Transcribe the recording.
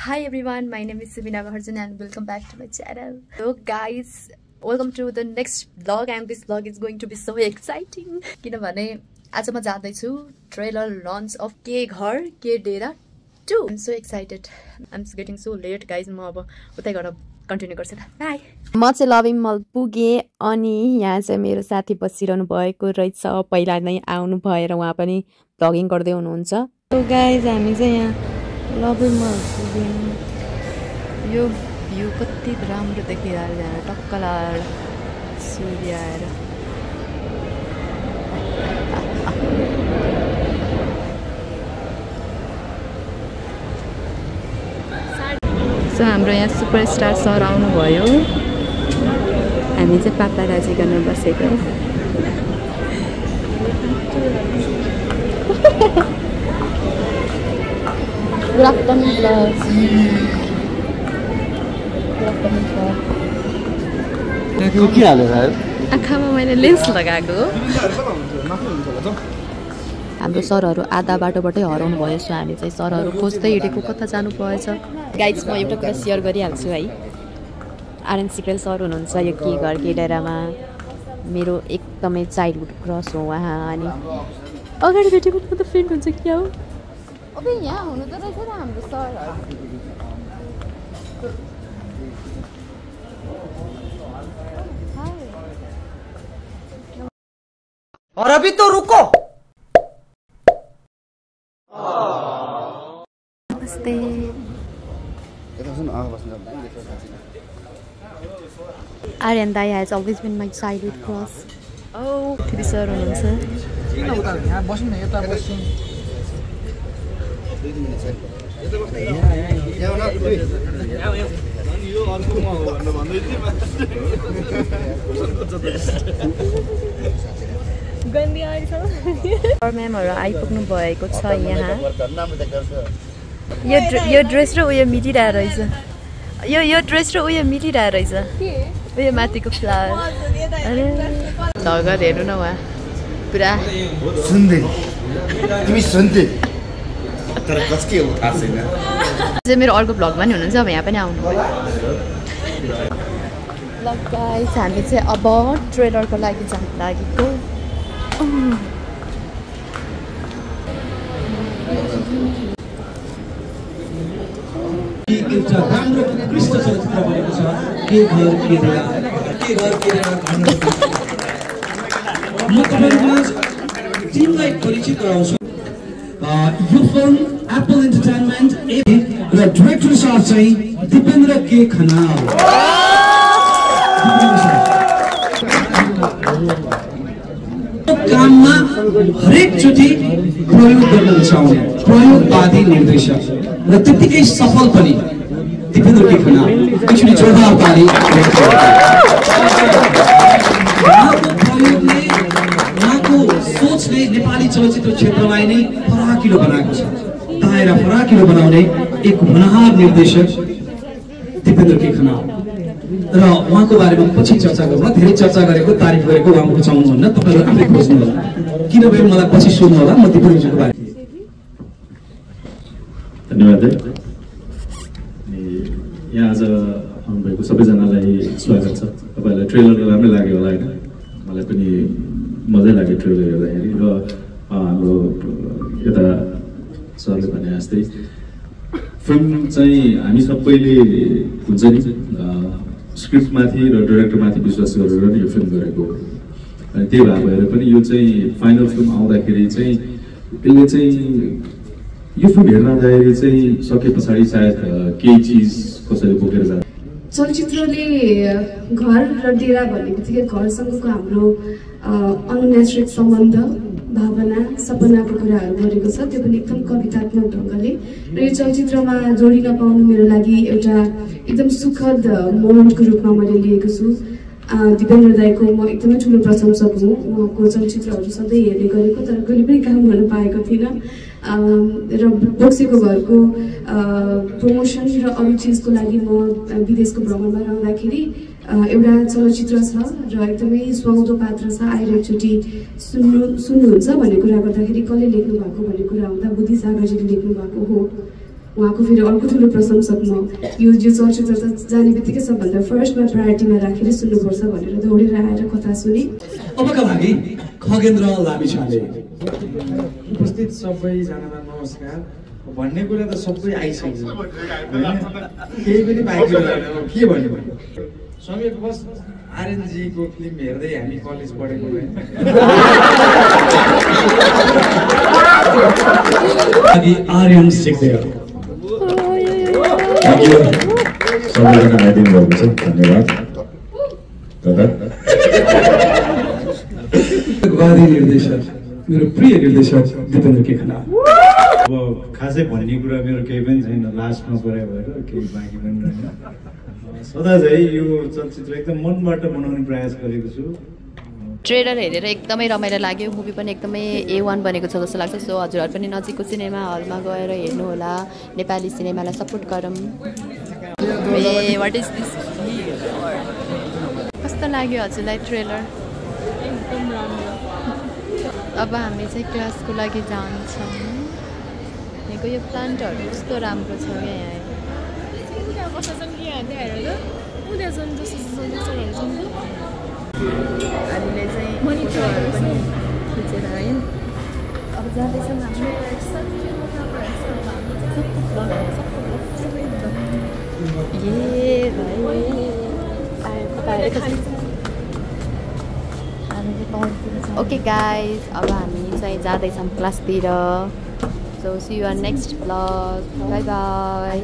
Hi everyone, my name is Subina Maharjan and welcome back to my channel. So guys, welcome to the next vlog and this vlog is going to be so exciting. किनभने आज म जाँदै छु trailer lunch of के घर के डेरा 2. I'm so excited. I'm getting so late guys. म अब उतै गएर कन्टिन्यू गर्छु ल. बाइ. म चाहिँ लभिङ मल पुगे अनि यहाँ चाहिँ मेरो साथी बसिरहनु भएको रहेछ. पहिला नै आउनु भएर उहाँ पनि भ्लगिङ गर्दै हुनुहुन्छ. So guys, हामी चाहिँ यहाँ लभिङ मल पुग्यौं. यो भ्यू कति राम्रो देखिरहेको छ. टक्कला सूर्य आएर सो हाम्रो यहाँ सुपरस्टार सर आउनुभयो. हामी चाहिँ पापाराजी गर्न बसेको. Good afternoon, vlogs. Good afternoon, sir. के हालेर आयो? आँखामा मैले लेन्स लगाएको. हाम्रो सरहरू आधा बाटोबाटै हराउनु भयो. सो हामी चाहिँ सरहरू खोज्दै हिँडेको कता जानु भएछ. गाइज म एउटा कुरा सेयर गरिहाल्छु है. आरएन सिक्रेल सर हुनुहुन्छ यो के घर के डेरामा. मेरो एकदमै चाइल्डहुड क्रस हो उहाँ. अनि अगाडि भेटेको त फ्रेन्ड हुन्छ क्या हो. अबे यहाँ हुनु त रहेछ र हाम्रो सरहरू. और अभी तो रुको. नमस्ते. Aryan Dai has always been my childhood crush. Oh, Tiri sir हुनुहुन्छ. गन्दी आएछ. म्यामहरु आइपुग्नु भएको छ यहाँ. यो ड्रेस र उयो मिलिरहेको रहेछ. यो ड्रेस र उयो मिलिरहेको रहेछ. उयो माथिको फ्लावर. अरे लगत हेर्नु न उहाँ पुरा सुन्दै. तिमी सुन्दै. तर कसके हो थाहा छैन. चाहिँ मेरो अर्को भ्लगमा नि हुनुहुन्छ. अब यहाँ पनि आउनु भयो. ल गाइस हामी चाहिँ अब ट्रेलरको लागि जान लागेको. एउटा राम्रो उत्कृष्ट चलचित्र बनेको छ के घर के डेरा. के घर के डेरा म तपाईहरुलाई टिमलाई परिचित गराउँछु. यो फिल्म एप्पल इन्टरटेनमेन्ट र डाइरेक्टर साहब चाहिँ दिपेन्द्र के खनाल. काममा हरेक चोटि प्रयोग गर्न रुचाउने प्रयोगवादी निर्देशक र त्यतिकै सफल पनि दिपेन्द्र के खनाल. एक्चुअली जोरदार ताली. उहाँको सोचले नेपाली चलचित्र क्षेत्रलाई नै फराकिलो बनाएको छ. दायरा फराकिलो बनाउने एक होनहार निर्देशक दिपेन्द्र के खनाल. र उहाँको बारेमा पछि चर्चा गरौँ. धेरै चर्चा गरेको तारिफ गरेको उहाँ रुचाउनुहुन्न. तपाईँहरू आफै खोज्नु होला. किनभने मलाई पछि सोध्नु होला. म दिपेन्द्रजीको बारेमा. धन्यवाद. यहाँ आज आउनुभएको सबैजनालाई स्वागत छ. तपाईँलाई ट्रेलर राम्रै लाग्यो होला होइन. मलाई पनि मजै लाग्यो ट्रेलर हेर्दाखेरि. र हाम्रो यता सरले भने जस्तै फिल्म चाहिँ हामी सबैले हुन्छ नि स्क्रिप्टमाथि र डाइरेक्टरमाथि विश्वास गरेर नै यो फिल्म गरेको हो. अनि त्यही भएर पनि यो चाहिँ फाइनल फिल्म आउँदाखेरि चाहिँ यसले चाहिँ यो फिल्म हेर्न जाँदाखेरि चाहिँ सके पछाडि सायद केही चिज कसरी बोकेर जान्छ. चलचित्रले घर र डेरा भन्ने बित्तिकै घरसँगको हाम्रो अनन्याश्रित सम्बन्ध, भावना, सपनाको कुराहरू गरेको छ. त्यो पनि एकदम कवितात्मक ढङ्गले. र यो चलचित्रमा जोडिन पाउनु मेरो लागि एउटा एकदम सुखद मोमेन्टको रूपमा मैले लिएको छु. दिपेन्द्र दाईको म एकदमै ठुलो प्रशंसक हुँ. उहाँको चलचित्रहरू सधैँ हेर्ने गरेको तर कहिले पनि काम गर्न पाएको थिइनँ. र बोक्सेको घरको प्रमोसन र अरू चिजको लागि म विदेशको भ्रमणमा रहँदाखेरि एउटा चलचित्र छ र एकदमै सुहाउँदो पात्र छ. आएर एकचोटि सुन्नुहुन्छ भन्ने कुरा गर्दाखेरि कसले लेख्नु भएको भन्ने कुरा हुँदा बुद्धि सागरजीले लेख्नु भएको हो. उहाँको फेरि अर्को ठुलो प्रशंसक म यो चलचित्र जाने बित्तिकै सबभन्दा फर्स्टमा प्रायोरिटीमा राखेर सुन्नुपर्छ भनेर दौडेर आएर कथा सुने। अबका लागि खगेन्द्र लामिछाने। उपस्थित सबैजनालाई नमस्कार। भन्ने कुरा त सबै आइसक्यो हैन, केही पनि बाँकी रहेन। के भन्नु सौम्यवश आर्यनजीको फिल्म हेर्दै हामी कलेज पढेको हैन। लागि आर्यन सिक्देव। सबैजना आइदिनु भएको छ, धन्यवाद दादा। वादी निर्देशक मेरो प्रिय निर्देशक दिपेन्द्र के खनाल। अब खासै भन्ने कुरा मेरो केही पनि छैन, लास्टमा पुरा भएर केही बाँकी पनि रहेन। सदा चाहिँ यो चलचित्र एकदम मनबाट बनाउने प्रयास गरेको छु। ट्रेलर हेरेर एकदमै रमाइलो लाग्यो, मुभी पनि एकदमै A1 बनेको छ जस्तो लाग्छ। सो हजुरहरू पनि नजिकको सिनेमा हलमा गएर हेर्नु होला, नेपाली सिनेमालाई सपोर्ट गरौँ। What is this? कस्तो लाग्यो हजुरलाई ट्रेलर? एकदम राम्रो। अब हामी चाहिँ क्लासको लागि जान्छौँ। यहाँको यो प्लान्टहरू कस्तो राम्रो छ क्या यहाँ। हामीले चाहिँ फोटोहरू पनि खिचेर आयौँ। अब जाँदैछौँ हाम्रो ओके गाइज, अब हामी चाहिँ जाँदैछौँ क्लासतिर। So see you on next blog. Bye by.